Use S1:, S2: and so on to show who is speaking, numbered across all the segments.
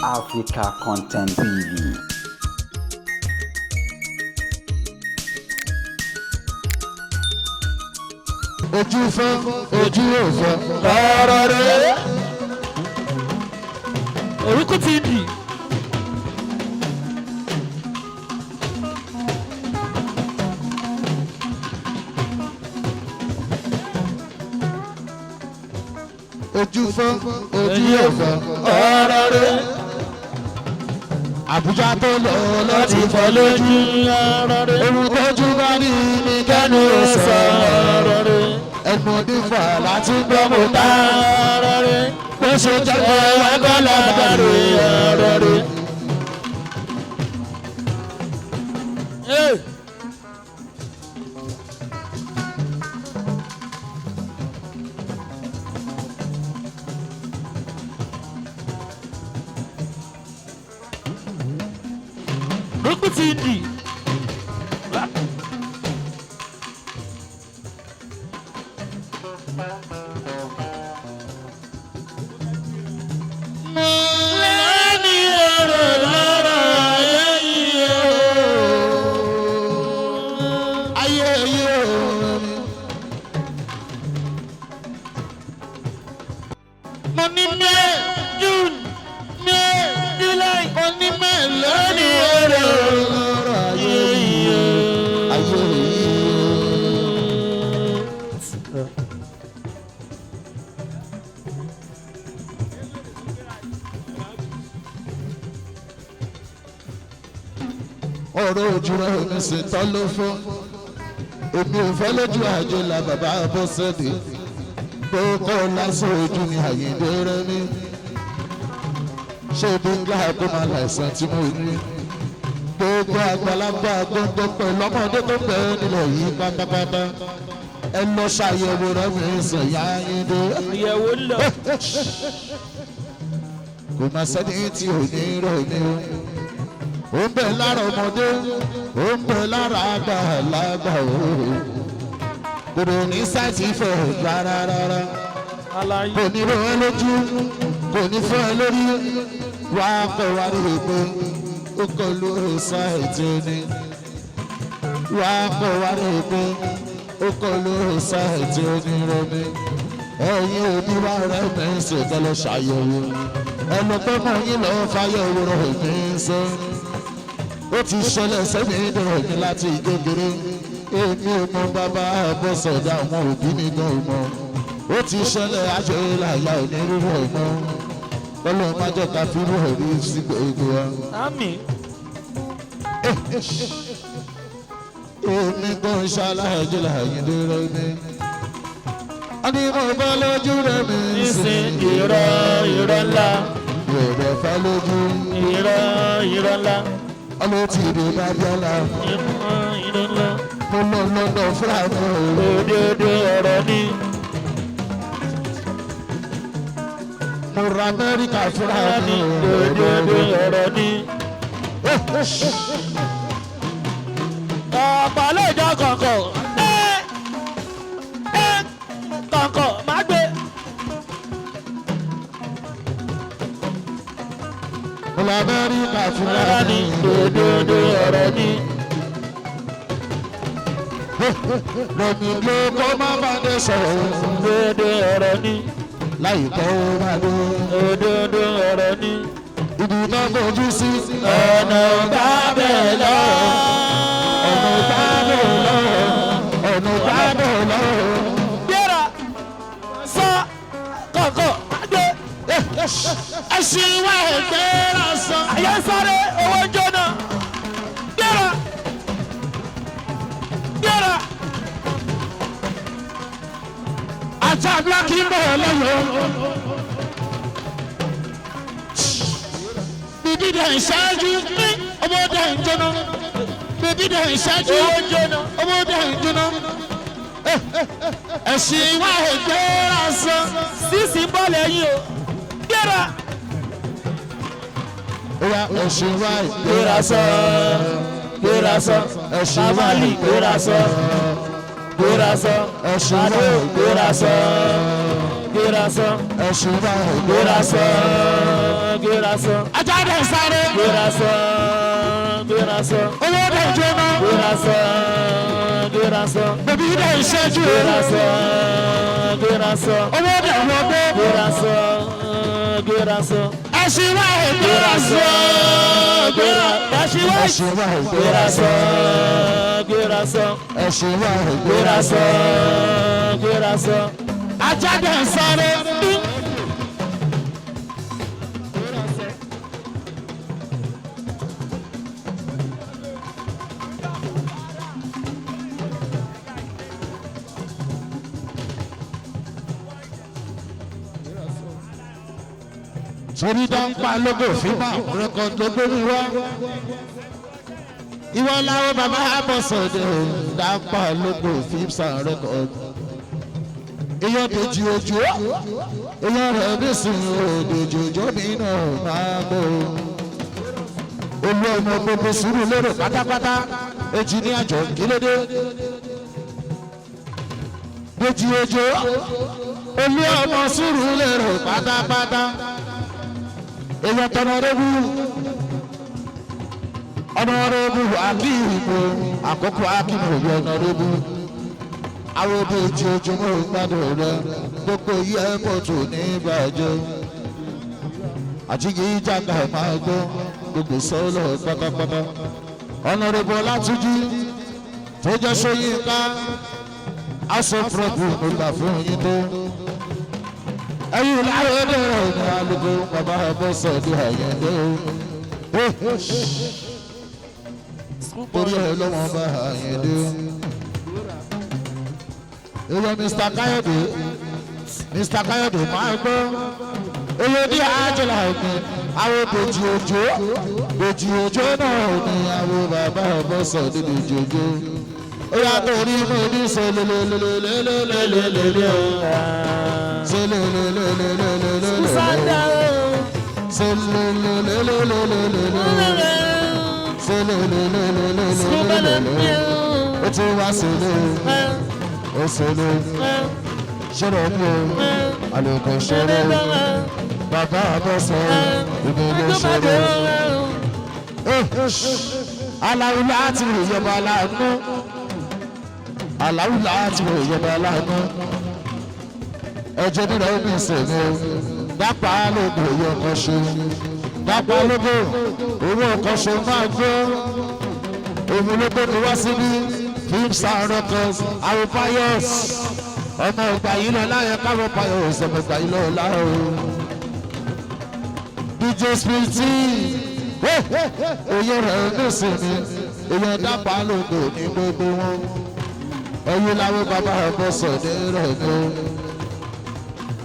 S1: Africa Content TV.
S2: Ojú fọ́, ojú ò fọ́, ọ̀rọ̀ rẹ̀.
S3: Orúkú ti dì.
S2: Ojú fọ́, ojú ò fọ́, ọ̀rọ̀ rẹ̀. Àbújá tó lọ lọ ti fọ́ lójú.
S3: Ọ̀rọ̀ rẹ̀.
S2: Ohun tójú bá ní ní kẹ́nu ó sọ.
S3: Ọ̀rọ̀ rẹ̀.
S2: Ẹnu onífà láti gbọ́ mo tá.
S3: Ọ̀rọ̀ rẹ̀.
S2: Bó ṣe jẹ́ pé wá kọ́ lọ́dọ̀ rẹ̀, ọ̀rọ̀ rẹ̀.
S3: Hey. Orúkú ti dì. Lẹ́ni ọ̀rọ̀ lọ́rọ̀ ayé yìí o.
S2: Ayé yìí o.
S3: Mo ní May, June, May, July.
S2: Mo ní mélòó
S3: Lẹ́ni ọ̀rọ̀
S2: lọ́rọ̀ ayé
S3: ayé
S2: yìí
S3: yìí
S2: o.
S3: o.
S2: Ayé yìí o. Ọ̀rọ̀ ojú rẹ̀ mi sì tọ́ ló fọ́. Èmi ò fẹ́ lójú àjò la bàbá Bọ́sẹ̀dé. Gbogbo lásán ojú ni Àyìndé rẹ̀ mi. Ṣé ibi ńlá kó máa láìsàn tí mo ní? Gbogbo àgbàlagbà gbogbo pẹ̀lú ọmọdé tó bẹ̀ nílẹ̀ yìí pátápátá. Ẹ lọ ṣàyẹ̀wò rẹ̀ mi sàn yá Àyìndé.
S3: Ìyẹ̀wò ń lọ.
S2: Kò má sẹ́ni tí ò ní rò ní o. Ó ń bẹ lára ọmọdé, ó ń bẹ lára àgbàlagbà o. Kò ní sáìtì fẹ̀ rárá rárá.
S3: Àlàyé.
S2: Kò ní rọ ẹ lójú, kò ní fọ́ ẹ lórí. Wá kọ́ wá rí i pé ó kọ ló sáìtì ni. Wá kọ́ wá rí i pé ó kọ ló sáìtì ni rẹ mi. Ẹ̀yin òbí wa rẹ̀ mi ń ṣe kẹ́lẹ́ ṣàyẹ̀wò. Ẹnu pé mọ̀ yín lọ́ọ́ fàyẹ̀wò rẹ̀ mi ń ṣe. Ó ti ṣẹlẹ̀ sẹ́mi dọ̀rọ̀ mi láti kékeré. Èmi ò mọ bàbá Bọ́sẹ̀dá, àwọn òbí mi gan ò mọ̀. Ó ti ṣẹlẹ̀ aṣọ ìlàyà onírúurú ẹ̀ mọ́. Ọlọ́run má jẹ́ ká fi rú ẹ̀rí sí gbogbo wa.
S3: Àmín.
S2: Èmi gan ṣaláàjì làyíndé rẹ̀ mi. A ní mo bá lójú rẹ̀ mi
S3: Nísìn irọ́ irọ́ ńlá.
S2: Yorùbá fẹ́ lójú.
S3: Irọ́ irọ́ ńlá.
S2: Ọlọ́ ti dé Bábíọ́lá.
S3: Irọ́ irọ́ ńlá.
S2: Mo lọ lọ́dọ̀ fúlàní o.
S3: Òdodo ọ̀rọ̀ ni.
S2: Mo ra Amẹ́ríkà fúlàní o.
S3: Òdodo ọ̀rọ̀ ni. Ọ̀pọ̀ ló jọ kọ̀ǹkọ̀. Ẹ́ ẹ́ kọ̀ǹkọ̀ má gbé.
S2: Mo lọ Amẹ́ríkà
S3: Ọ̀rọ̀
S2: fúlàní
S3: ni. Òdodo ọ̀rọ̀ ni.
S2: Lọ́mí ló kọ́ máa bá dé sọ̀rọ̀.
S3: Òdodo ọ̀rọ̀ ni.
S2: Láìpẹ́ ó máa dé.
S3: Òdodo ọ̀rọ̀ ni.
S2: Ibi náà fojú sí.
S3: Ọ̀nà bá bẹ̀ lọ.
S2: Ọ̀nà bá bẹ̀ lọ. Ọ̀nà bá bẹ̀ lọ.
S3: Gbéra sọ kọ̀ǹkọ̀ má gbé.
S2: Ẹṣin wa ẹgbẹ́ ra sọ.
S3: Àyà ń sáré owó ń jóná. Gbéra gbéra.
S2: Ajá Black ń bọ̀ lọ́yọ̀. Bíbí dẹ̀ ń ṣáájú, ọmọ dẹ̀ ń jóná. Bíbí dẹ̀ ń ṣáájú,
S3: Owó ń jóná.
S2: ọmọ dẹ̀ ń jóná. Ẹṣin wa ẹgbẹ́ ra sọ.
S3: Sísì ń bọ̀ lẹ́yìn o. Gbéra.
S2: Oya ẹṣin wa ẹgbẹ́
S3: Gbéra
S2: ra
S3: sọ.
S2: sọ.
S3: Gbéra sọ.
S2: Ẹṣin wa
S3: Bàbáàlì
S2: ẹgbẹ́
S3: gbéra
S2: ra
S3: sọ.
S2: sọ.
S3: Gbéra sọ.
S2: Ẹṣin wa
S3: Adó
S2: ẹgbẹ́
S3: gbéra
S2: ra
S3: sọ.
S2: sọ.
S3: Gbéra sọ.
S2: Ẹṣin wa ẹgbẹ́
S3: Gbéra
S2: ra
S3: sọ.
S2: sọ.
S3: Gbéra sọ.
S2: Ajá dẹ̀ sáré.
S3: Gbéra sọ. Gbéra sọ.
S2: Owó dẹ̀ jóná.
S3: Gbéra sọ. Gbéra sọ.
S2: Bèbí dẹ̀ ṣẹ́jú.
S3: Gbéra sọ. Gbéra sọ.
S2: Owó dẹ̀ wọgbó.
S3: Gbéra sọ. Gbéra sọ.
S2: Ẹṣin wá ìgbéra sọ.
S3: Gbéra. Ẹṣin wá.
S2: Ẹṣin wá
S3: Gbéra
S2: ìgbéra
S3: sọ.
S2: sọ.
S3: Gbéra sọ.
S2: Ẹṣin wá
S3: Gbéra
S2: ìgbéra
S3: sọ.
S2: sọ.
S3: Gbéra sọ.
S2: Ajá dẹ̀ sáré. Torí dánpá lógo fífà rẹkọd ló gbé mi wá. Ìwọ làwọn bàbá àbọ̀sọ̀dẹ̀ dánpá lógo fífà rẹkọd. Èèyàn dèjì òjò, èèyàn rẹ̀ bí sùn òdèjì òjò mi náà máa gbó. Olú ọmọ gbogbo sùúrù lérò pátápátá, èjì ní àjọ kílódé. Dèjì òjò, olú ọmọ sùúrù lérò pátápátá èèyàn tọ̀nàrẹ́bù ọ̀nàrẹ́bù akíìmù àkókò akíìmù òye ọ̀nàrẹ́bù àwọn òbí ojú ojúmọ́ ìgbádùn rẹ gbogbo yìí ẹ̀pọ̀tù ní ìbàjẹ́ àjíǹde ìjàgbá máa gbọ́ gbogbo sọ́ọ́lọ̀ pátápátá ọ̀nàrẹ́bù ọlátúnjí tó jẹ́ sóyínká aṣọ púrọ̀pù mo gbà fún yín tó ẹ̀yin láyé dẹ̀rẹ̀ ní alùpùpù bàbá bọ́sẹ̀ ní àyẹ̀dẹ́ o. Torí ẹ lọ́wọ́n bá àyẹ̀dẹ́ o. Èyàn Mr. Káyọ̀dé Mr. Káyọ̀dé máa gbọ́. Èyàn ní àjọlá òní àwọn bèjì òjò bèjì òjò náà ní àwọn bàbá bọ́sẹ̀ ní bèjì òjò. Ó yà torí mo ní sọlélélélélélélélélé o.
S3: Sanda.
S2: Ó ti wá sílé ó sílé ṣọ́rọ̀ mi o àlùkò ṣọ́rọ̀ bàbá àbọ̀sọ̀ ìdílé ṣọ́rọ̀ aláwo láti rò yọba aláàánú aláwo láti rò yọba aláàánú ẹjẹ nínú omi ìsẹ̀mí o dápá lóko òye ọkọ̀ ṣe dápá lóko owó ọkọ̀ ṣe máa gbó òun ló gbé mi wá síbí films and records àwọn pius ọmọ ìgbà yìí lọ láyé káwọn pius ọmọ ìgbà yìí lọ láyé o dj spiriti òye rẹ̀ ní ìsinmi èèyàn dápá lóko ní gbogbo wọn ẹ̀yin làwọn bàbá ọkọ̀ sọ̀dẹ̀ rẹ̀ ní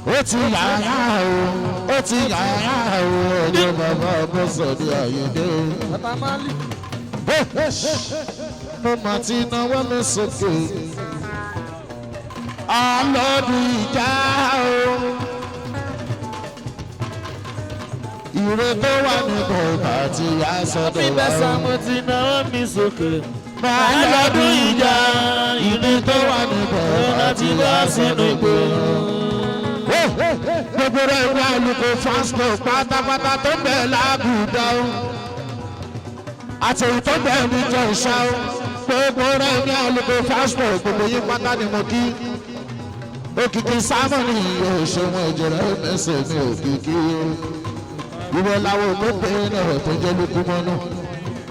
S2: o ó ti yàrá o ó ti yàrá o ọjọ́ bàbá bọ́sọ̀dé àyẹ̀dẹ́ o. Mo mà ti náwó mi sókè alọ́dún ìjà o. Ìrè tó wà níbẹ̀ àti ìyá sọ́dọ̀
S3: Fi
S2: wa
S3: bẹ́sà
S2: o.
S3: mo ti náwó mi sókè.
S2: Alọ́dún ìjà ìrè tó wà níbẹ̀ àti
S3: Láti
S2: ìyá
S3: wá sínú
S2: sọ́dọ̀
S3: igbó.
S2: wa gbogbo rẹ̀ wá olùkọ́ fásitì pátápátá tó ń bẹ̀ lábùdá o àti èyí tó bẹ̀ ní jọ ìṣá o gbogbo rẹ̀ ní olùkọ́ fásitì gbogbo yín pátá ni mo kí òkìkí sámọ́nì yóò ṣe wọn ẹ̀jẹ̀ rẹ̀ mẹ́sẹ̀ mi òkìkí o ìwọ làwọn òkúpe náà tó jẹ́ lukumọ́nù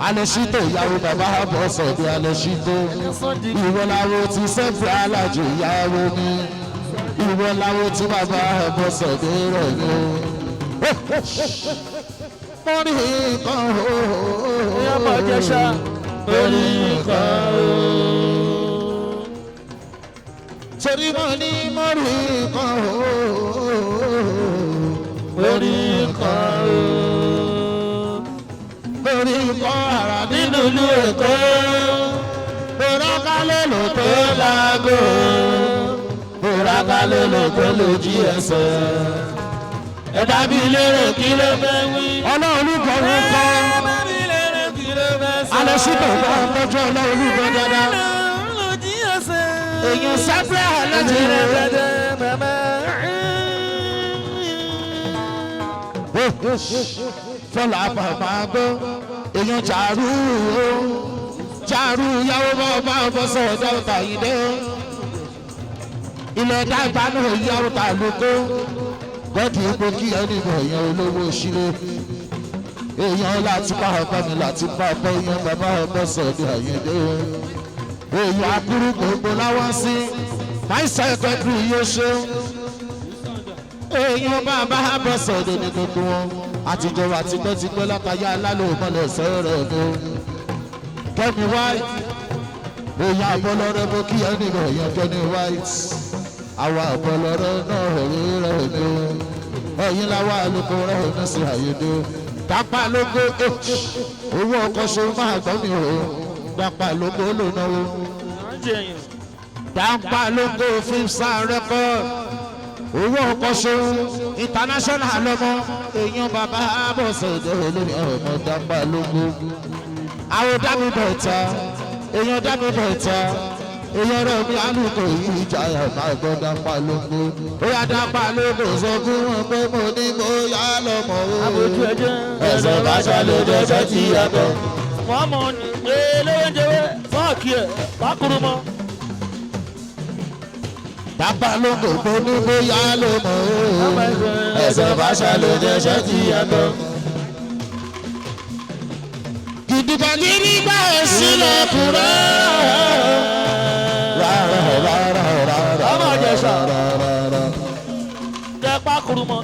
S2: alẹ́sítò ìyàwó bàbá àbọ̀ sọ̀dọ̀ alẹ́sítò ìwọ làwọn ti sẹ́fì alájò ìyàwó mi ìwọ làwọn tí bàbá àbọ̀ sọ̀dọ̀ rẹ̀ ni o. mo rí nǹkan o.
S3: Bóyá mo jẹ ṣá. Mo rí nǹkan o.
S2: Torí mo ní mo rí nǹkan o.
S3: Mo rí nǹkan o.
S2: Mo rí nǹkan ara
S3: Nínú ìlú Èkó
S2: Mo rákálẹ̀ lò tó
S3: tó láago.
S2: Mo rákálẹ̀ lò tó lójú ẹsẹ̀.
S3: Ẹ̀dá mi lérè kí ló fẹ́ wí.
S2: Ọlọ́run olúkọ ń kọ́.
S3: Ẹ̀dá mi lérè kí ló fẹ́ sọ.
S2: Alẹ́ síbẹ̀ bá ń tọ́jú ọlọ́run olúkọ dáadáa.
S3: Lójú ẹsẹ̀.
S2: Èèyàn sábẹ́ alájẹ rẹ̀. Fọlá bàbá gbọ́ èèyàn jàrú o jàrú yàwó bàbá bọ́sẹ̀ dáwọ́tà yìí dé ilẹ̀ dàgbà náà yàwó tà lóko gọ́dì ipò kí ẹni bọ̀ èèyàn olówó sílé èèyàn láti bá ọkọ mi láti bá ọkọ èèyàn bàbá bọ́sẹ̀ ní àyẹ̀dẹ́ o èèyàn akúrú gbogbo láwọn sí my secretary yóò ṣe èèyàn bàbá bọ́sẹ̀ ní ní gbogbo wọn àtijọ́ wa tipẹ́tipẹ́ látàyà alálòmọ́lẹ̀ sọ̀rọ̀ mi Kẹ́mi White èèyàn àbọ̀lọ́rẹ́ mo kí ẹni bọ̀ èèyàn Kẹ́mi White àwa àbọ̀lọ́rẹ́ náà rí rẹ̀ mi o ẹ̀yin làwa àlùkò rẹ̀ mi sí àyèdè dápá lógo owó ọkọ̀ ṣe máa gbọ́ mi o dápá lógo ló náwó dápá lógo fífsà rẹ́kọ̀d owó ọkọ̀ ṣe international lọ́mọ èèyàn bàbá àbọ̀sọ̀dọ̀ olórí ọmọ dápá lógo àwọn dábì bẹ̀tà èèyàn dábì bẹ̀tà èèyàn rẹ̀ mi àlùkò yìí ìjà ẹ̀ máa gbọ́ dápá lógo ó yá dápá lógo sọ fún wọn pé mo ní mo yá lọ́mọ o.
S3: Abojú ẹjẹ́.
S2: Ẹ̀sẹ̀ bá ṣàlójọ ẹsẹ̀ tí a bọ̀.
S3: Wọ́n mọ̀ ní eléwéjewé fọ́ọ̀kì ẹ̀ bákúrú mọ́.
S2: Dápá lógo mo ní mo yá lọ́mọ o. Ẹ̀sẹ̀ bá ṣàlójọ ẹsẹ̀ tí a bọ̀. Gidigba gidigba sílẹ̀ kúrẹ́. Rárá rárá rárá
S3: Ọmọ Ìjẹ̀ṣà.
S2: rárá.
S3: Jẹ́ pákúrú mọ́.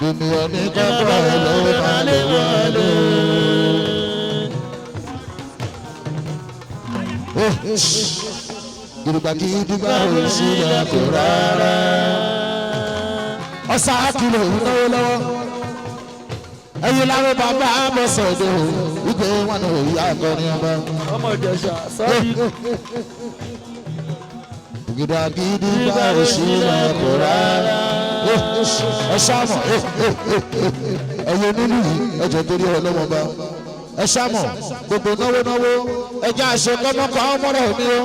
S2: Ènìyàn ní kọ́kọ́ ló máa lè wọlé. Gidigba gidigba ò sílẹ̀ kò rárá. Ọ̀sà kìlọ̀ ń náwó lọ́wọ́. Ẹyin láró bàbá àbọ̀sọ̀dọ̀ ìgbé wọn ò yá akọrin ọba.
S3: Ọmọ Ìjẹ̀ṣà sọ́ọ́dí.
S2: Gidigba gidigba ò sílẹ̀ kò rárá. Ẹ ṣáàmọ̀ ẹ̀yin nínú yìí ẹ̀jẹ̀ torí ọlọ́mọ bá ẹ ṣáàmọ̀ gbogbo náwó náwó ẹjẹ́ àṣẹ kọ́mọkọ́ ọmọrẹ̀ mi o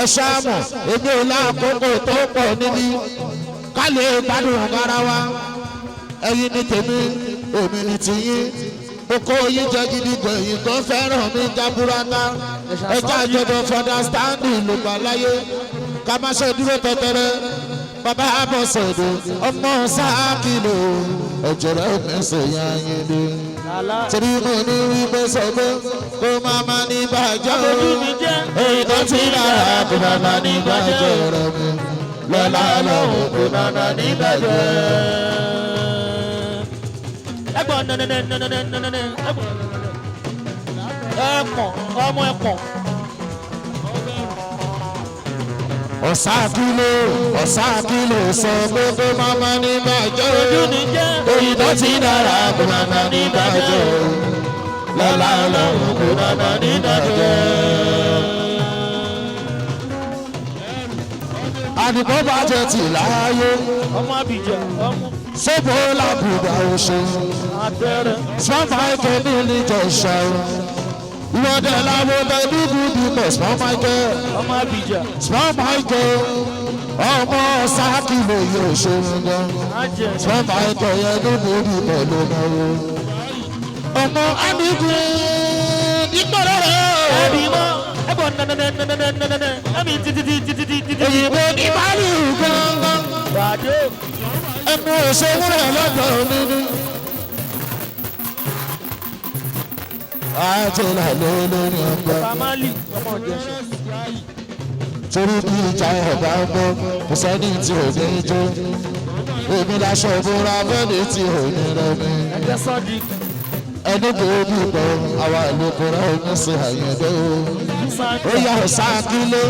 S2: ẹ ṣáàmọ̀ èmi ò láàkókò tó pọ̀ níbí ká lè gbádùn ara wa ẹ̀yin ní tèmi èmi ní tiyín oko yín jẹ́ gidi gan èyí tó fẹ́ràn mi jaburata ẹjẹ́ àjọyọ̀ fọdàstándì ló gbà láyé ká má ṣe dúró tẹ̀tẹ̀rẹ̀ bàbá àbọ̀sẹ̀dọ̀ ọmọ sáàkìlò ẹ̀jẹ̀ rẹ̀ mi ṣe yá yín dé. Torí mo ní wípé sọ pé kó má má ní bàjẹ́ o.
S3: Abojú mi jẹ́.
S2: Èyí tó ti dára kó má má ní bàjẹ́ rẹ̀ mi. Lọ́lá lọ́hùn kó má má ní bàjẹ́.
S3: Ẹ̀gbọ́n nẹ́nẹ́nẹ́nẹ́nẹ́nẹ́ ẹ̀gbọ́n ẹ̀pọ̀n ọmọ ẹ̀pọ̀n.
S2: Ọ̀sáàkìlò ọ̀sáàkìlò sọ pé kó má má ní bàjẹ́ o.
S3: Ojú mi jẹ́.
S2: Èyí tó ti dára kó má má ní bàjẹ́ o. Lọ́lá lọ́hùn kó má má ní bàjẹ́. Àdìpọ̀ bàjẹ́ tì láàyè.
S3: Ọmọ Abidjan ọmọ
S2: Sọ́bọ̀ làbùdà oṣù.
S3: àtẹrẹ.
S2: Small Michael ní ìjọsọ. Ìwọ́dẹ̀ làwọn ọbẹ̀ dúdú dìbò Small Michael.
S3: Ọmọ Abidjan
S2: Small Michael ọmọ sáàkì lè yọ òṣèlú gan.
S3: ajẹ.
S2: Small Michael yẹn dúdú dìbò ló náwó. Ọmọ Amigun dípò rẹ̀.
S3: Ẹbí mọ́ ẹ̀gbọ́n nẹ́nẹ́nẹ́nẹ́nẹ́nẹ́ ẹbí títí títí títí títí.
S2: Òyìnbó ní Bálù gángan.
S3: Bàdó
S2: Ẹnu òṣèlú rẹ̀ lọ́dọ̀ mi ní. Àjẹlá ló lórí ọgbà.
S3: Tamali ọmọ Ìjẹ̀ṣà.
S2: Torí bí ìjà ọ̀gá ń bọ̀, kò sẹ́ni tí ò ní jó. Èmi láṣọ ìbora fẹ́ni tí ò ní rẹ̀ mi.
S3: Ẹ̀jẹ̀ sọ́ọ̀dì
S2: Ẹni kò bí pọ̀, àwa ìlú kò rẹ̀ omi sí àyẹ̀dẹ́ o. Ó yà ọ̀sá kílé,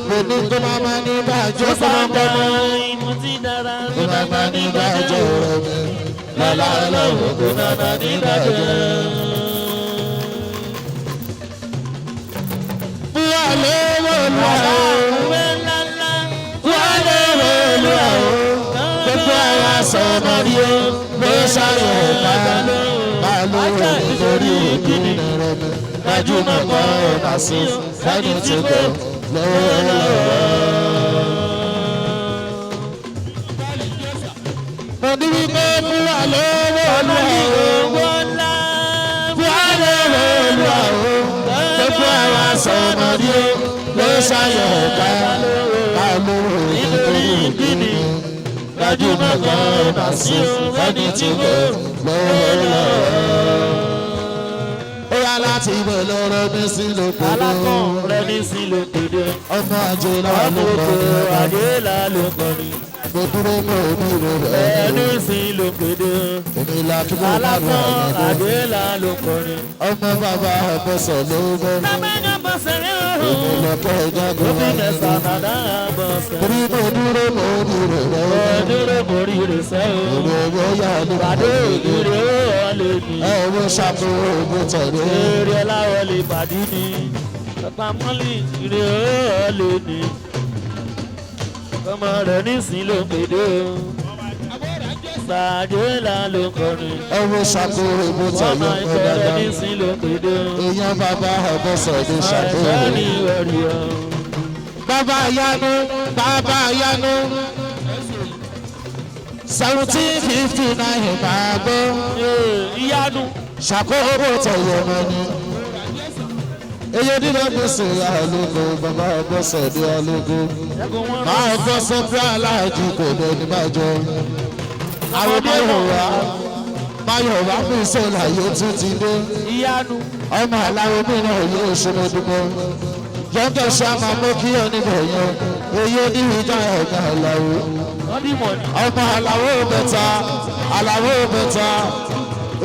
S2: mo ní kó má má ní bàjẹ́ kó má kọ́ mọ́. Kó má má ní bàjẹ́ rẹ̀ mi. Lọ́lá ọlọ́run kó má má ní bàjẹ́. Wálé wọlé o. Wálé wọlé o. Gbogbo àwọn sọmọdé o. Ló ṣàyẹ̀ ká. Bálò nítorí òkú rẹ̀ mi. Gbajúmọ̀ kọ́ ọ̀nà sí fẹ́ni tí kò lọ́wọ́. Mo ní wípé fún wa lówó
S3: Ọlọ́ni
S2: lọ́wọ́.
S3: owó ńlá.
S2: Fún wa lówó lọ́wọ́. Gbogbo àwa sọmọdé ló ṣàyẹ̀ ká ká lówó
S3: Nítorí kíni
S2: gbajúmọ̀ kan bá sí ẹni tí kò lówó lọ́wọ́. Ó yá láti ibẹ̀ lọ́rọ́ mi sí lóko.
S3: Alákàn rẹ̀ ní sí ló kéde.
S2: Ọmọ àjò làwọn ló
S3: Ọmọ
S2: kọ́
S3: oko
S2: ní ọba.
S3: àdé là ló kọrin.
S2: Mo dúró mọ́ omi rẹ̀
S3: Ẹni sí ló kéde.
S2: Èmi la kí mo máa rà
S3: Alákàn
S2: yẹn
S3: àdé là ló kọrin.
S2: Ọmọ bàbá àbọ̀sọ̀ ló bọ́.
S3: Lábẹ́gà bọ̀sẹ̀ rẹ̀
S2: Èmi
S3: o.
S2: lọ́kọ́ ìjágun
S3: Òfin
S2: wáyé.
S3: mẹ́sàn-án nàdá bọ̀sẹ̀.
S2: Torí mo dúró mọ́ omi rẹ̀ lọ́wọ́.
S3: Ọdúró mórí rẹ̀ sẹ́ o.
S2: Èrò owó yà ló
S3: Pàdé ògiri ó wọlé ni.
S2: Ẹ wo ṣàkó owó tẹ̀lé.
S3: Èrè ọláwọlé pàdé ni. Bàbá Mọ́lì ìrè ó wọlé ni. Ọmọ rẹ̀ nísìn ló ń pèdé o. Pàdé là ló ń kọrin.
S2: Ẹ wo ṣàkó owó
S3: Wọ́n
S2: tẹ̀lé
S3: máa ń
S2: ọmọ
S3: fẹ́rẹ̀
S2: dáadáa.
S3: nísìn ló ń pèdé o.
S2: Èèyàn bàbá àbọ̀sọ̀ ló ṣàkó
S3: Ẹ̀ṣọ́ ni
S2: owó.
S3: ẹ̀rí o.
S2: Bàbá Yanu, bàbá Yanu. 1759 máa gbọ́.
S3: Ìyanu.
S2: Ṣàkó owó tẹ̀lé ọmọ ni. Eye dídá gbèsè àlùkò bàbá àbọ̀sọ̀ dé àlùkò.
S3: Ṣẹ́gun wọn
S2: Máa gbọ́ sọ́pẹ́ aláàjì kò dé ní bàjọ́. Àwọn Máyọ̀wá Máyọ̀wá mi sọ̀lá yóò tún ti dé.
S3: Ìyanu.
S2: Ọmọ aláwo mìíràn yóò ṣe mo dúpẹ́. Yọ̀ǹkẹ́ ṣe àmà mọ́ kí ọ níbẹ̀ yẹn. Eye oníwìjà ẹ̀ka aláwo.
S3: Wọ́n dìmọ̀ ni.
S2: Ọmọ aláwo bẹ̀ta aláwo bẹ̀ta.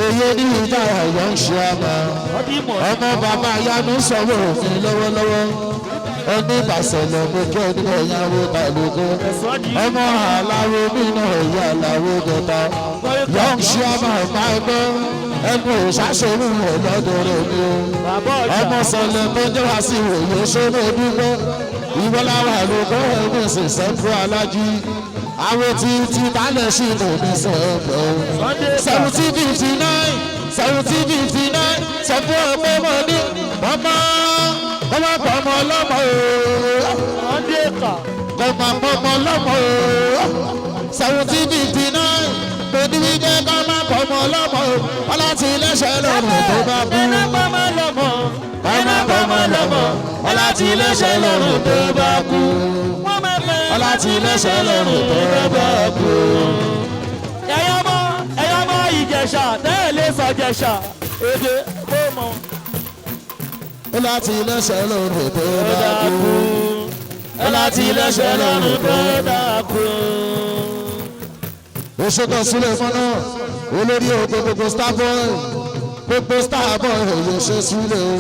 S2: Eye oníwìjà ẹ̀yọ́ ń ṣe àmà.
S3: Wọ́n dìmọ̀ ni.
S2: Ọmọ bàbá Yanu sọ̀rọ̀ òfin lọ́wọ́lọ́wọ́. Ẹni ìbàṣẹ̀lẹ̀ mo kí ọ níbẹ̀ yẹn àwọn ìbàlógún
S3: Ẹ̀sọ́ di.
S2: ọmọ aláwo mìíràn ẹ̀yà aláwo gẹ̀ta yọ̀ǹ ṣe ọmọ ọ̀pá ẹgbẹ́ ẹnu òṣàṣerú rẹ̀ lọ́dọ̀ rẹ̀ ni o
S3: Bàbá ọjà.
S2: ọmọ sọlẹ̀ tó jẹ́ wá sí ìwòye ṣeré dúpẹ́ ìwọláwà ló kọ́ ẹ̀mí sì sẹ́ńtú alájí àwọn tí tí balẹ̀ sí lòdì sẹ́ńtú
S3: Sunday
S2: 1759 1759 sọ fún ọmọ ọmọ ní ọmọ ọmọ ọmọ ọlọ́mọ ooo
S3: Sunday kà.
S2: kọmọ pọmọ lọmọ o 1759 pẹ̀lú kọ́mọ pọmọ lọmọ o ọlá ti lẹ́sẹ̀ lọ́rùn tó bá kú.
S3: Ẹná pọ́nmọ́ lọ́mọ.
S2: Kọ́mọ pọmọ lọmọ ọlá ti lẹ́sẹ̀ lọ́rùn tó bá kú.
S3: Wọ́n máa fẹ́.
S2: Ọlá ti lẹ́sẹ̀ lọ́rùn tó bá kú.
S3: Ẹ̀yọ́ mọ́ Ìjẹ̀ṣà tẹ́lẹ̀ sọ Ìjẹ̀ṣà. Èdè kò mọ̀.
S2: Ọlá ti lẹ́sẹ̀ lọ́rùn tó bá kú.
S3: Ọlá ti lẹ́sẹ̀ lọ́rùn tó dákú.
S2: Òṣèkọ̀ sílẹ̀ fọ́nà olórí oko gbogbo starboy gbogbo starboy òye ṣe sílẹ̀ o.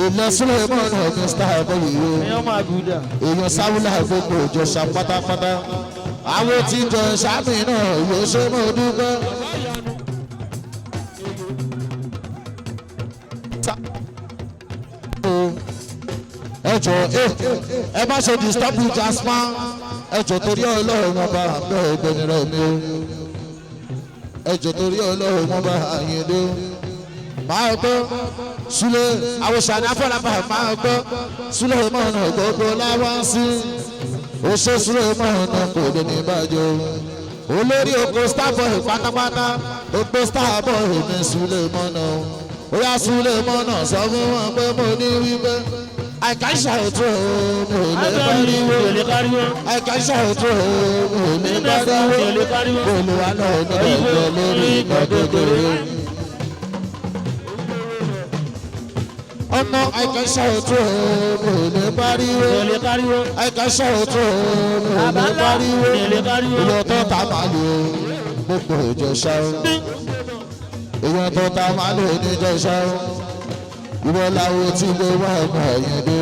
S2: Ilẹ̀ sílẹ̀ mọ́nà ní starboy yìí o.
S3: Ẹ̀yọ́ máa gùdà.
S2: Èèyàn sáwùlà gbogbo ìjọsà pátápátá àwọn tí jọ sábì náà yóò ṣe mọ dúpẹ́. Ẹ jọ ẹ má ṣe disturb Jasper ẹ jọ torí Ọlọ́run wọn bá bẹ́ẹ̀ ọ̀gbẹ́ni rẹ̀ mi o ẹ jọ torí Ọlọ́run wọn bá Àyìndé máa gbọ́ Súlẹ̀ àwòṣàn afọlábà máa gbọ́ Súlẹ̀ mọ̀nà gbogbo láwọn sí oṣù Súlẹ̀ mọ̀nà kò lè ní bàjẹ́ olórí oko starboy pátápátá oko starboy ní Súlẹ̀ mọ̀nà oya Súlẹ̀ mọ̀nà sọ fún wọn pé mo ní wípé àìkáṣà ètò mi ò lè pariwo àìkáṣà ètò mi ò lè pariwo olùwà náà ní ọjọ́ lórí ìgbàgbọ́gbọ́. Ọmọ àìkàṣà ètò mi ò lè pariwo àìkàṣà ètò mi ò lè pariwo ìyọ̀ tó ta máa lò gbogbo ìjọsà ìyọ̀ tó ta máa lò níjọsà ìwọ làwọn tí lè wá ọmọ ẹ̀yìn dé.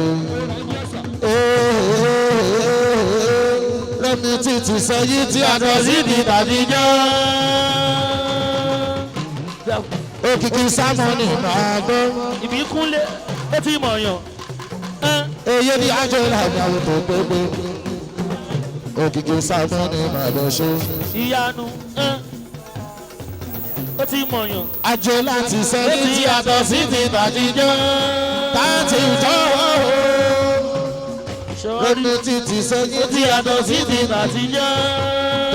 S2: Rẹ́mi títí sẹ́yìn tí a lọ sí di tàbí jọ́. Òkìkí sámọ́nì máa gbọ́.
S3: Ìbíkúnlé ó ti mọ̀yàn.
S2: Èyí ni àjọ ìlànà àwọn tó gbégbé. Òkìkí sámọ́nì máa lọ ṣe.
S3: Ìyanu ó ti mọ̀yàn.
S2: Àjò láti sẹ́yìn tí a lọ sí di tàbí jọ́. Tààtì jọ́
S3: Ṣọ́rí
S2: Rẹ́mi títí sẹ́yìn
S3: tí a lọ sí di tàbí jọ́.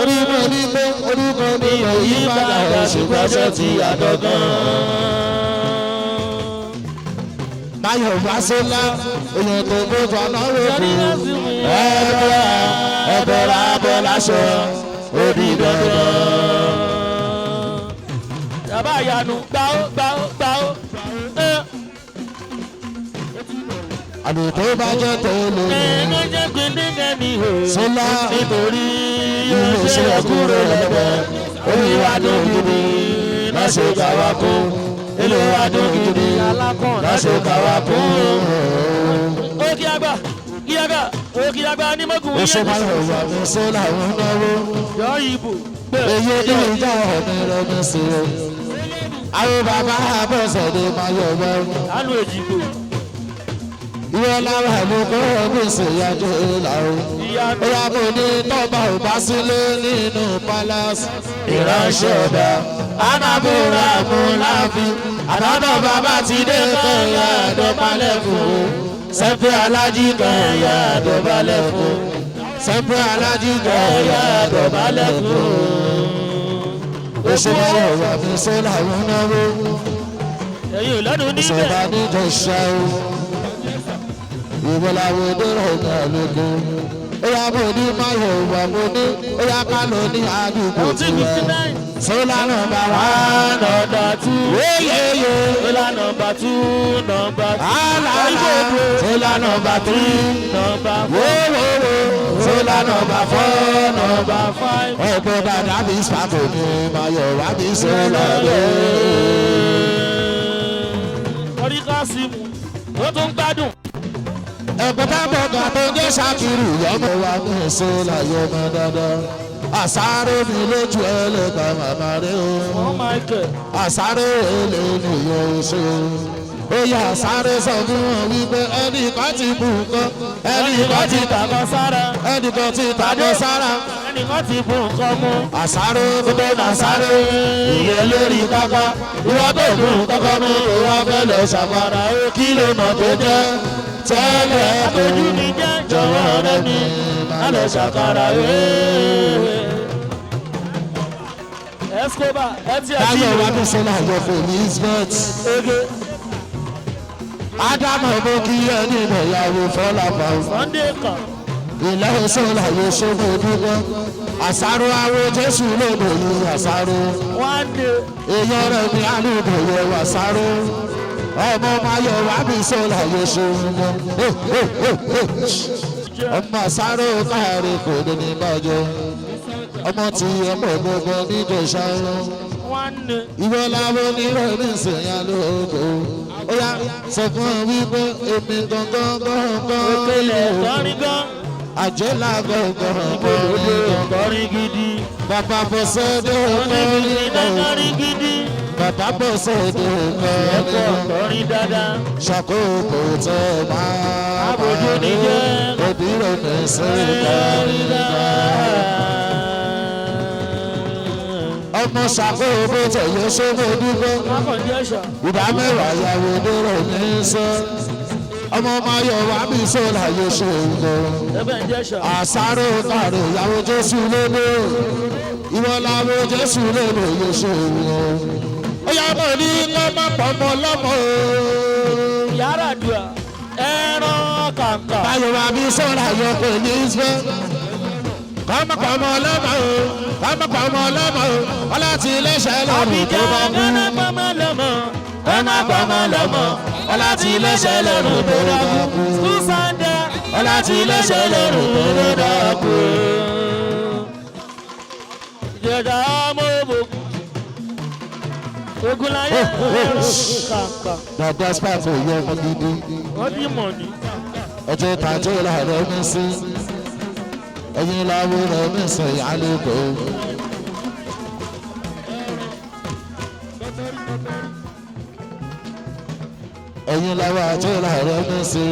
S2: Torí mo ní pé orúkọ mi ò yí padà ṣùgbọ́n ṣe ti yàtọ̀ gan. Báyọ̀ wá sólá, èèyàn tó gbójú ọlọ́run kù. Ẹ̀bọ̀ra ẹ̀bọ̀ra abọ́ láṣọ, ó di dandan.
S3: Bàbá ìyanu gbáó gbáó gbáó.
S2: Àlùkò bá jẹ́ tó lò ní.
S3: Ẹ̀ẹ́dẹ́ jẹ́ gbẹ̀dẹ́gẹ́ ni o.
S2: Sólá
S3: Nítorí
S2: ilé iṣẹ́ kúrò lẹ́bẹ̀. Olúwa dùn gidi, má ṣe kà wá kú. Olúwa dùn gidi, má ṣe kà wá kú.
S3: Ó kí àgbà kí àgbà ó kí àgbà ní mọ́gùn
S2: Ó ṣe máa ń wà ní sólà ń náwó.
S3: Yọ ìbò.
S2: Èyí ní ìjà ọ̀mí rẹ̀ ní sí o. Àwọn bàbá àbọ̀sẹ̀dé máa yọ̀ wẹ́.
S3: Àánú èjìgbò.
S2: Ìwọ lára ló kọ́ ọdún ìṣèyàjò ìlà o.
S3: Ìyanu.
S2: Ó yá mo ní tọ́ba ò bá sílé nínú palace. Ìránṣẹ́ ọba Anábúra mú láàfin. Ànádọ́ bàbá ti dé kẹ̀yà àdọ́balẹ̀ fún o. Sẹ́fẹ̀ alájí kẹ̀yà àdọ́balẹ̀ fún o. Sẹ́fẹ̀ alájí kẹ̀yà àdọ́balẹ̀ fún o. Ó ṣe máa yọ̀ wá mi sólà ń náwó.
S3: Ẹ̀yin ò lọ́dún níbẹ̀.
S2: Ìṣọ̀bà níjọ ṣẹ́ o. Ìwọ làwọn onírọ̀ ọ̀gá lóko. Ó yá mo ní Máyọ̀ wà mo ní. Ó yá ká ló ní àdúgbò
S3: Two
S2: tiwa.
S3: 59.
S2: Sólà nọ́mbà one.
S3: Nọmba two.
S2: Yéyéyé.
S3: Sólà nọmba two nọmba two.
S2: Àlàlà. Sólà nọ́mbà three.
S3: Nọmba four.
S2: Wówówó. Sólà nọ́mbà four. Nọ́mbà
S3: Nọmba five.
S2: ọ̀pọ̀ dàdá bí sàkó ní Máyọ̀ wá bí sólà lé.
S3: Orí Kásímù. Ó tún gbádùn.
S2: Ẹ̀kọ́ tábọ̀ kan tó ń jẹ́ Ṣakiru yọmọ wa ní sólà yọmọ dandan. Àsáró mi lójú ẹlẹ́gbà màmá rẹ̀ o.
S3: Wọ́n Michael.
S2: Àsáró èlé nìyẹn oṣù. Ó yá àsáró sọ fún wọn wípé ẹnìkan ti bù nǹkan, ẹnìkan ti tà,
S3: tàkọ sára.
S2: ẹnìkan ti tàbí sára.
S3: Ẹnìkan ti bù nǹkan mú.
S2: Àsáró tó nà sáré ìyẹn lórí pápá. Ìwọ tó bù kọ́kọ́ mú ìwọ fẹ́ lọ ṣàfara. Kí ló mọ̀ tó jẹ́ tẹ́lẹ̀ tó
S3: Ojú mi jẹ́ jọ̀wọ́ ọ̀rẹ́ mi. Má lọ ṣàkàrà wéé. Escobar ẹ ti ẹ̀
S2: Táyọ̀ wá bí sọ́lá yọ fún Elizabeth.
S3: Ege
S2: Ádámù mú kí ẹni ìyàwó fọlá pa.
S3: Sunday kan.
S2: Ilé sọ́lá yóò ṣòfò dúpẹ́. Àsáró awo Jésù lòdò yìí àsáró.
S3: One day.
S2: Èèyàn rẹ̀ ní àlùkò yẹ wà sáró. Ọmọ Máyọ̀ wá bí sọ́lá yóò ṣòfò. Ọmọ àsáró káàrí kò ní ní bàjẹ́. Ọmọ tí ẹ pọ̀ gbogbo níjọ ṣáá
S3: One day.
S2: ìwọ làwọn onírọ̀ nísìnyá lóko ó yá sọ fún ọ wípé èmi gangan gangan
S3: Òkèlè kọrin gan.
S2: àjẹlá gangan
S3: Òkèlè
S2: gangan
S3: kọrin gidi.
S2: bàbá bọ̀sẹ̀dé
S3: Oníbìrì
S2: kọrin
S3: kọrin gidi.
S2: bàbá bọ̀sẹ̀dé
S3: Ẹ̀kọ́
S2: kọrin
S3: kọrin dáadáa.
S2: ṣàkóso tó máa
S3: Àbójú ni jẹ́.
S2: òbírò nísìnyá
S3: Kọrin dáadáa.
S2: ọmọ ṣàkóso tẹ̀yẹ sóbò dúpẹ́.
S3: Akọ̀jẹ́ ẹ̀ṣà.
S2: Ìdá mẹ́wàá yàwó dúró ní sọ. Ọmọ máa yọ wá bí sọ́la yóò ṣe nǹkan.
S3: Ẹbẹ̀ ń jẹ́ ẹ̀ṣà.
S2: Àsáró kàrò ìyàwó Jésù lódò. Ìwọ làwọ Jésù lódò yóò ṣe nǹkan. Ó yá mọ̀ ní kọ́ má pọ̀ mọ́ lọ́mọ o.
S3: Yàrá àdúrà. Ẹran kàǹkà.
S2: Báyọ̀ wá bí sọ́la yọ kò ní sọ. Kọ́ má pọ̀ mọ́ lọ́mọ o. Kọ́ má pọ̀ mọ́ lọ́mọ o. Ọlá ti iléeṣẹ́ lọ́rùn tó
S3: Àbíjà
S2: bá kú.
S3: kọ́nà pọ́nmọ́ lọ́mọ. Kọ́nà pọ́nmọ́ lọ́mọ. Ọlá ti iléeṣẹ́ lọ́rùn tó bá kú. Sùsàndà.
S2: Ọlá ti iléeṣẹ́ lọ́rùn tó bá kú.
S3: Ìjẹ̀dá ọmọ òbòkun. Ogunláyé ẹran kàǹkà.
S2: Dàdá spáàtì yọ ọmọ gidi.
S3: Wọ́n ti mọ̀ ní.
S2: Ọjọ́ tàjọ́ làárọ̀ mi sí. Ẹyin láwùrọ̀ mi sìn àlùkò. Ẹyin láwùrọ̀ àjọ làárọ̀ mi sí.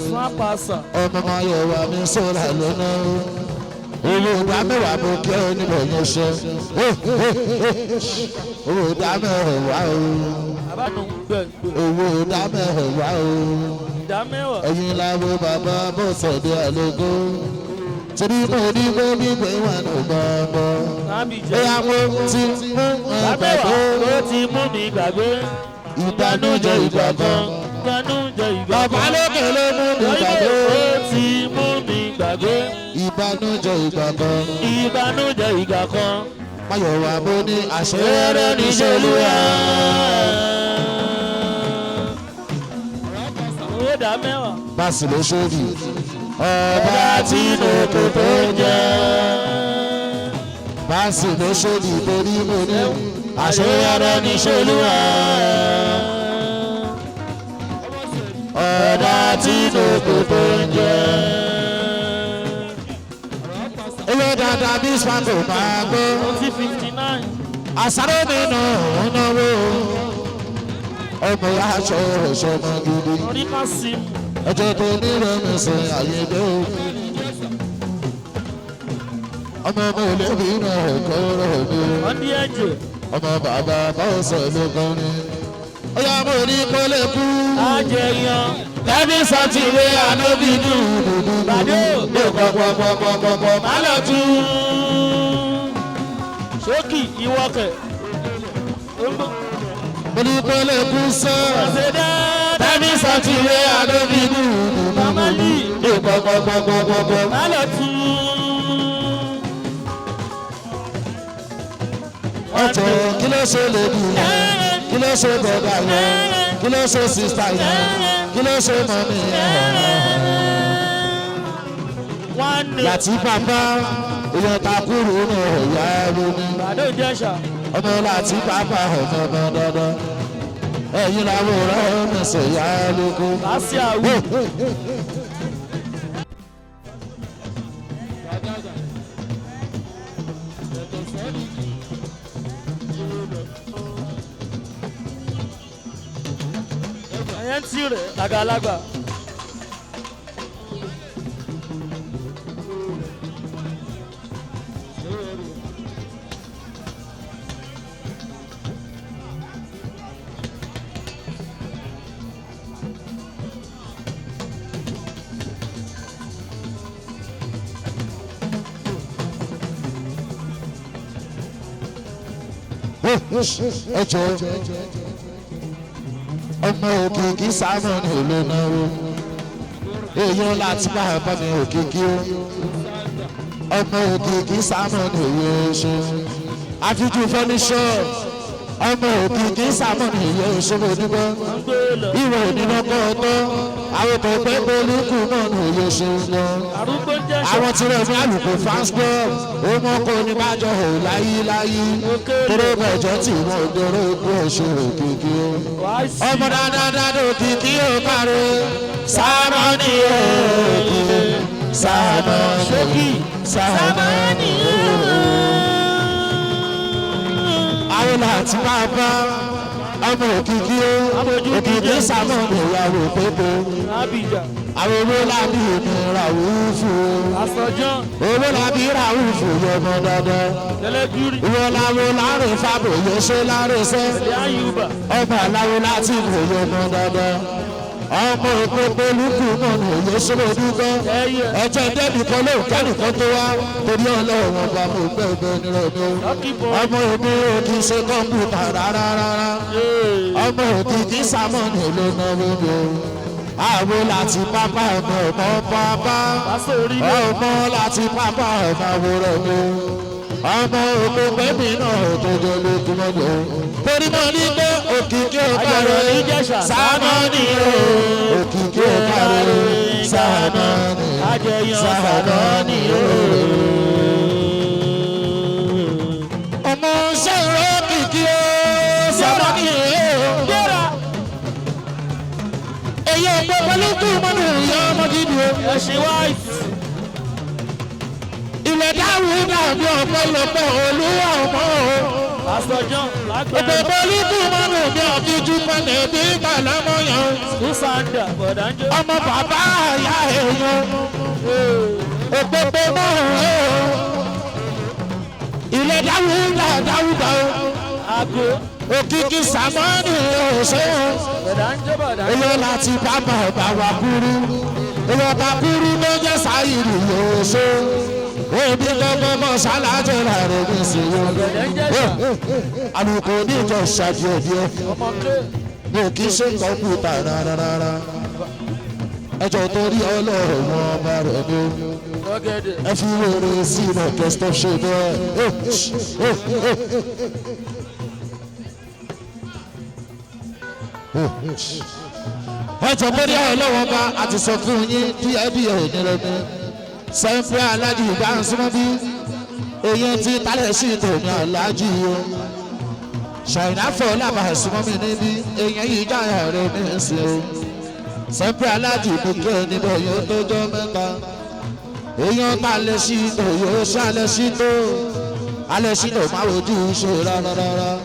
S3: Swapasa.
S2: Ọmọ máa yọ wà mí sọ̀rọ̀ lónà. Owó ìdá mẹ́wàá mo kí ẹ níbẹ̀ yẹn ṣe. Owó ìdá mẹ́wàá o.
S3: Àbánu gbẹ̀ngbẹ̀.
S2: Owó ìdá mẹ́wàá o.
S3: Ìdá mẹ́wàá.
S2: Ẹ̀yin làwọn bàbá bọ̀sẹ̀dé àlógó. Torí mo ní mo ní pé wà ló gbọ́ngbọ́.
S3: Abidjan.
S2: Bóyá mo ti mú
S3: Lábẹ́wà
S2: ẹgbẹ́
S3: ó ti mú mi gbàgbé.
S2: ìbànújẹ́ ìgbà kan.
S3: Ìbànújẹ́ ìgbà
S2: Bàbá
S3: kan.
S2: lókè ló mú mi gbàgbé.
S3: Ó ti mú mi gbàgbé.
S2: Ìbànújẹ́ ìgbà kan.
S3: Ìbànújẹ́ ìgbà kan.
S2: Máyọ̀wá mo ní àṣeyọrí níṣẹ́ olúwa.
S3: Owó dá mẹ́wàá.
S2: Báàsì ló ṣòdì. Ọba tí mo kò tó jẹ́. Báàsì ló ṣòdì torí mo ní àṣeyọrí níṣẹ́ olúwa. Ọba tí mo kò tó jẹ́. Ilé dada bí Spanko máa gbọ́.
S3: 1959.
S2: Àṣàrò mi nà ń náwó. Ọmọ ìyá aṣọ ọ̀ṣọ́mọ gidi.
S3: Orí kan sí mu.
S2: Ọjọ́ tó ní rẹ̀mí sin àyèdè o. Ọmọ ọmọ olóbi náà ẹ̀kọ́ rẹ̀ mi.
S3: Wọ́n ní ẹ̀jẹ̀.
S2: Ọmọ bàbá bọ́ọ̀sẹ̀ ló kọrin. Ó yá mo ní kó lè kú.
S3: Ajẹyan.
S2: Tẹ́bí sọ́tìwé ànábì dùn.
S3: Bàdé ò.
S2: Lè pọ̀pọ̀pọ̀pọ̀pọ̀ má lọ tú.
S3: Ṣókì ìwọ́kẹ̀.
S2: Mo ní kó lè kú sọ́.
S3: Ṣé dáadáa.
S2: Tẹ́bí sọ́tìwé ànábì dùn.
S3: Màmá lì.
S2: Lè pọ̀pọ̀pọ̀pọ̀pọ̀.
S3: Má lọ tú.
S2: Ọ̀tọ̀ kí ló ṣe lèbi yẹn? Kí ló ṣe bọ̀dà yẹn? Kí ló ṣe sísá yẹn? Kí ló ṣe mọ̀mí yẹn?
S3: Wọ́n ní.
S2: Láti bàbá èèyàn takúrú ní ọ̀yà lóní.
S3: Bàdé òjẹ́sà.
S2: Ọmọ láti bàbá ọmọ ọmọ dandan. Ẹ̀yin làwọn ọ̀rẹ́ mi sọ ìyá lóko.
S3: Lásì àwù. Ẹyẹ ń tí rẹ̀ àgàlagbà.
S2: Ẹ jọ ọmọ òkìkí sámọ̀ ní ìlú náwó. Èèyàn láti bá ọmọ mi òkìkí o. Ọmọ òkìkí sámọ̀ ní ìwé oṣù. Àfijú fọ́níṣọ́ ọmọ òkìkí sámọ̀ ní ìwé oṣù mo dúpẹ́.
S3: Wọ́n gbé lọ.
S2: Ìwé onílọ́kọ̀ ọ̀tọ́ àwọn tó pẹ́ pẹ̀lú náà ní òye oṣù lọ.
S3: Arúgbó ń jẹ́sà.
S2: Àwọn tí wọ́n fi àlùkò fans club ó mọ́ kó ní bájọ́ ò láyé láyé. Tóró bẹ̀jọ́ tí wọ́n dóró kú oṣù òkìkí o.
S3: Wàá sí.
S2: Ọmọ dáadáa òkìkí ò kárí. Sámọ́nì òkè sámọ́nì
S3: Ṣókì.
S2: sámọ́nì àwọn láti máa bá ọmọ òkìkí ó òkìkí sámọ́nì ìyàwó pépé.
S3: Abidjan.
S2: Àwọn owó lábí mi ràwùfù.
S3: Asọjọ́.
S2: Owó lábí ràwùfù yọmọ dandan.
S3: Tẹlẹgúrì.
S2: Ìwọ làwọn láàrin fábò yóò ṣe láàrin sẹ́.
S3: Ilé Ayuba.
S2: Ọba aláwo láti wò yọmọ dandan. Ọmọ òpópó lùkù mọ̀nà òye ṣòro dúpẹ́.
S3: Ẹyẹ.
S2: Ẹjọ́ dẹ́bi kan lóò kẹ́nìkan tó wá. Torí ọlọ́run ọba mo gbẹ́ ọbẹ̀ nírọ̀ mi o.
S3: Lucky boy.
S2: Ọmọ òbí ò kì í ṣe kọ́mpútà rárá rárá. Ọmọ òbí kì í sàmọ́nì ló náwó mi o. Àwo láti pápá ọmọ ọmọ pápá.
S3: Pásọ orílẹ̀.
S2: Ọmọ láti pápá ọmọ àwòrán mi. Ọmọ òkú pẹ́mì náà tó jẹ́ lókun mọ́jọ. Torí mo ní pé òkìkí
S3: Àjọyọ̀
S2: òkàrẹ̀
S3: Ìjẹ̀ṣà.
S2: sámọ́nì o. Òkìkí òkàrẹ̀ sámọ́nì.
S3: Àjẹyàn sámọ́nì o.
S2: Ọmọ ṣẹ̀rọ òkìkí o sámọ́nì o.
S3: Gbéra.
S2: Èyí ọ̀pọ̀ pẹ̀lú kú mọ́nù ìyá ọmọ gidi o.
S3: Ẹ̀sìn white.
S2: Ilẹ̀ dáhùn dàbí ọ̀pọ̀lọpọ̀ olúwa ọmọ o.
S3: Asọjọ́.
S2: Ọ̀pọ̀
S3: Lágbẹ̀rẹ̀.
S2: pẹ̀lú kú mọ́nù bí ọ̀kíjú mọ́nù bí kàlámọ́yàn.
S3: Kúsàndà. Bọ̀dánjọ́.
S2: Ọmọ bàbá àyà èèyàn. Òpópó náà o. Ilẹ̀ dáhùn dáhùn o.
S3: Ago.
S2: Òkìkí sàmọ́nì òṣèlú.
S3: Bọ̀dánjọ́ bọ̀dánjọ́.
S2: Èyí láti bá bàbá wa kúrú. Èèyàn takuru ló jẹ́ sáyìrì yóò ṣe. Ebi gbọ́gbọ́ mọ́ ṣáláṣẹ́ rẹ̀ ní ìṣòro. Àlùkò níjọ ṣáájú ẹ̀díẹ̀. Mi ò kì í ṣe kọ̀ǹpútà rárá rárá. Ẹjọ́ torí ọlọ́run wọn ọba rẹ̀ ni ó. Ẹ fi wèrè sílẹ̀ kẹ́sítọ́ ṣe bẹ́ẹ̀. Ẹ jọ pé ní ọlọ́wọ́ bá a ti sọ fún yín díẹ̀ díẹ̀ òní lẹ́nu. Sẹ́ńpẹ́ alájì bá ń súnmọ́ bí. Èyàn ti tálẹ̀ sí tòun alájì o. Ṣàìná fọ́ lábàá súnmọ́ mi níbí. Èyàn yìí jáyà rẹ̀ ní ìsìn o. Sẹ́ńpẹ́ alájì mo kí ẹ níbẹ̀ yóò tó jọ́ mẹ́ta. Èyàn tálẹ̀ sí tòun yóò ṣálẹ̀ sí tó. Alẹ́ sí tó máa wojú ṣe rárá rárá.